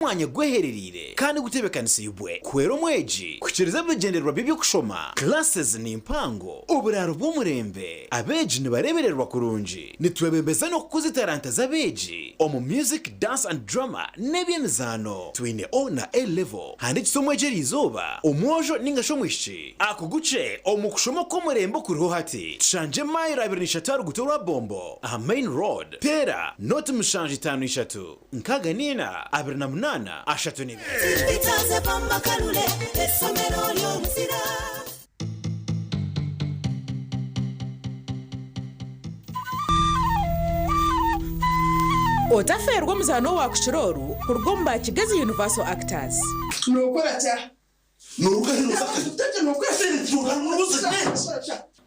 Omwanya gweherereire kandi gutebekanisiibwe kuhwera omwegi kuhikiiriza ebigyendererwa bye by'okushoma. Classes ni mpango, oburaaro bw'omurembe, abeegi nibareebererwa kurungi. Nitwebembeza n'okukuza etaranta z'abeegi omu music, dance and drama n'eby'emizaano. Twine O na A level. Handiikisa omwegi eriizooba, omwojo ninga shi omwishiki, akugukye omu kushoma okw'omurembe okuriho hati. Tushangye mailo 23 aha ruguuto rwa Bombo aha main road. Teera noti 753. 64 28 32. Itaze essomero ly'omuzira. Otafeerwa omuzaano owa kukira oru kuruga omu ba Kigezi Universal Actors.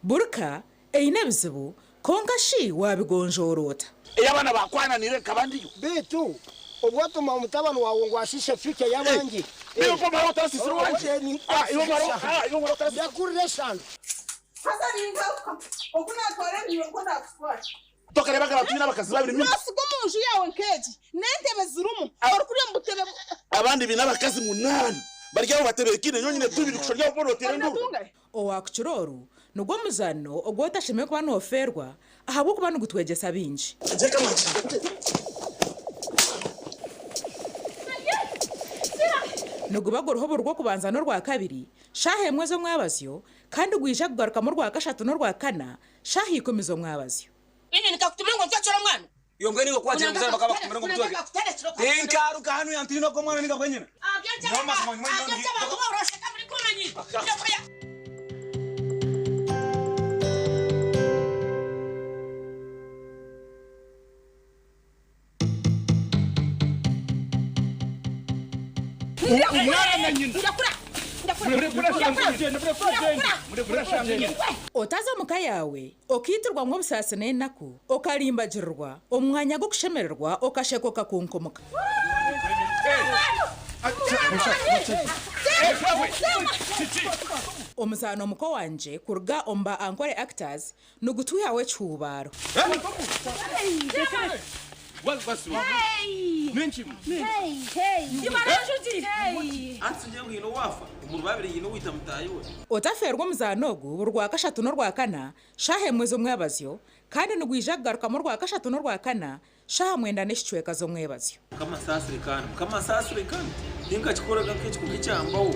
Burka eine ebizibu, kwonka shi waabigonjoora ota? Ei abaana baakwananiire nkaba ndiyo. Beitu obu watuma omutabani waawe ngu ashiishe future y'abandi. Ndakurira eshano. Haza ningaruka oku naatwara ebinywa nikwo naakutwara. Tokareebaga abantu baine abakazi babiri mingi? Noosiga omu nju yaawe nk'egi n'entebe zirimu, orikurya omu butebe bu. Abandi baine abakazi munaana bari aho batebeekaine, nyowe nyine tubiri kushusha ori aho boona oteera enduuru. Owaakukira oru nigwo muzaano ogu otashemereire kuba noofeerwa ahabw'okuba nigutwegyesa bingi. Niguba guriho buri Rwokubanza n'Orwakabiri shaaha emwe z'omwabazyo kandi gwija kugarukamu Orwakashatu n'Orwakana shaaha ikumi z'omwabazyo. Inye nikakutuma ngu ontwekere omwana. Iwe mbwenu iwe ku wagira omuzaire bakaba bakutumire ngu omutweke. Tinkaruga hanu yantiina ogwo mwana ninga gwenyina. Nyowe mazima nyuma nyowe ndi. Otaza omu ka yaawe okaitirwamu obusaasi n'enaku, okarimbagirirwa omu mwanya gw'okushemererwa okasheka okakunkumuka. Omuzaano Muko Wangye kuruga omu ba Ankole Actors Nigutwihaho ekihuubaaro. Otafeerwa omuzaano ogu buri Rwakashatu n'Orwakana shaaha emwe z'omwebazyo kandi nigwija kugarukamu Orwakashatu n'Orwakana shaaha mwenda n'ekicweka z'omwebazyo. Mukama ansaasire kandi Mukama ansaasire kandi tinkakikoraga nk'ekikorwa ekyambaho.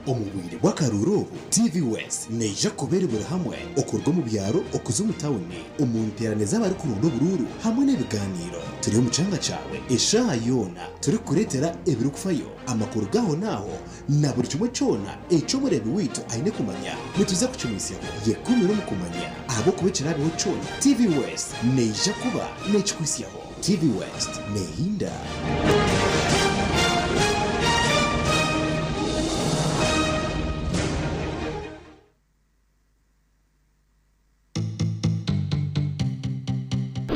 Omu bwire bw'akaruuru obu, TV West neija kuba eri buri hamwe okuruga omu byaro okuza omu tawuni, omu nteerane z'abarikuronda oburuuru hamwe n'ebigaaniiro. Turi omu kyanga kyawe eshaaha yoona turikukureetera ebirikufayo, amakuru g'ahonaaho Na buri kimwe kyona eki omureebi waitu aine kumanya, nituza kukimwitsyaho. Yekumire omu kumanya, ahabw'okuba ekiraabeho kyona, TV West neija kuba neekikwitsyaho. TV West neehinda.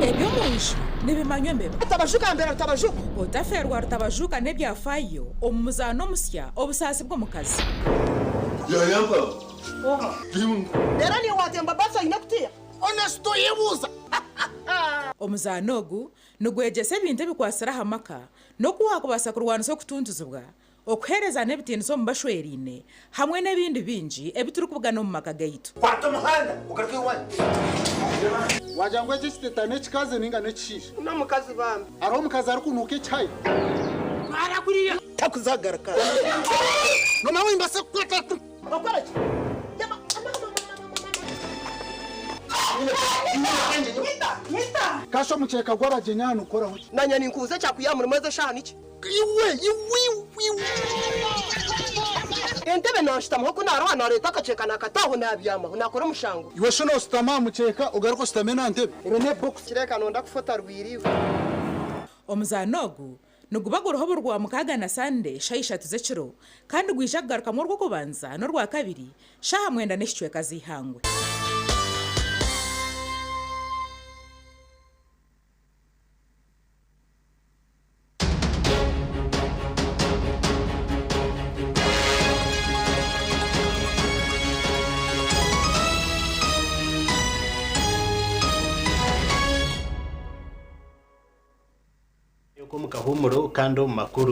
Eby'omu nju nibimanywa embeba. Rutabajuka mbera Rutabajuka. Otafeerwa Rutabajuka n'ebyafaayo omu muzaano omusya Obusaasi bw'omukazi. Reero niiwe waatemba baasi oine kutiya? Honesty oyebuuza. Omuzaano ogu nigwegyesa ebintu ebikwatsire aha maka n'oku waakubaasa kurwanisa okutuntuzibwa Okuheereza n'ebitiinisa omu bashweraine hamwe n'ebindi bingi ebi turikubugana omu maka gaitu. Kwata omuhanda ogaruke owanyu. Wagira ngu eki ekiteta n'ekikazi ninga n'ekishaija? N'omukazi bambi. Hariho omukazi arikunuuka ekihayi? Twara kuriya. Takuzagaruka. Nomanya nimbaasa kukwata. Okora ki? Kasha omukyeka gw'abagyenyi aha nigukoraho ki? Nanye ninkubuza ekyakwiha aha murimo ezi eshaaha niki? Iwe, iwe, iwe. Entebe naashutamaho ku naaroha naareeta akakyeka naakata aho naabyamaho naakora omushango. Iwe shi noosutama aha mukyeka ogaruke oshutame n'aha ntebe? Ebe n'ebokisi. Kireeka nonda kufa otarwaire iwe. Omuzaano ogu niguba guriho buri Rwamukaaga na Sande shaaha ishatu z'ekiro kandi gwija kugarukamu Orwokubanza n'Orwakabiri shaaha mwenda n'ekicweka z'eihangwe. Omu kahuumuro kandi omu makuru.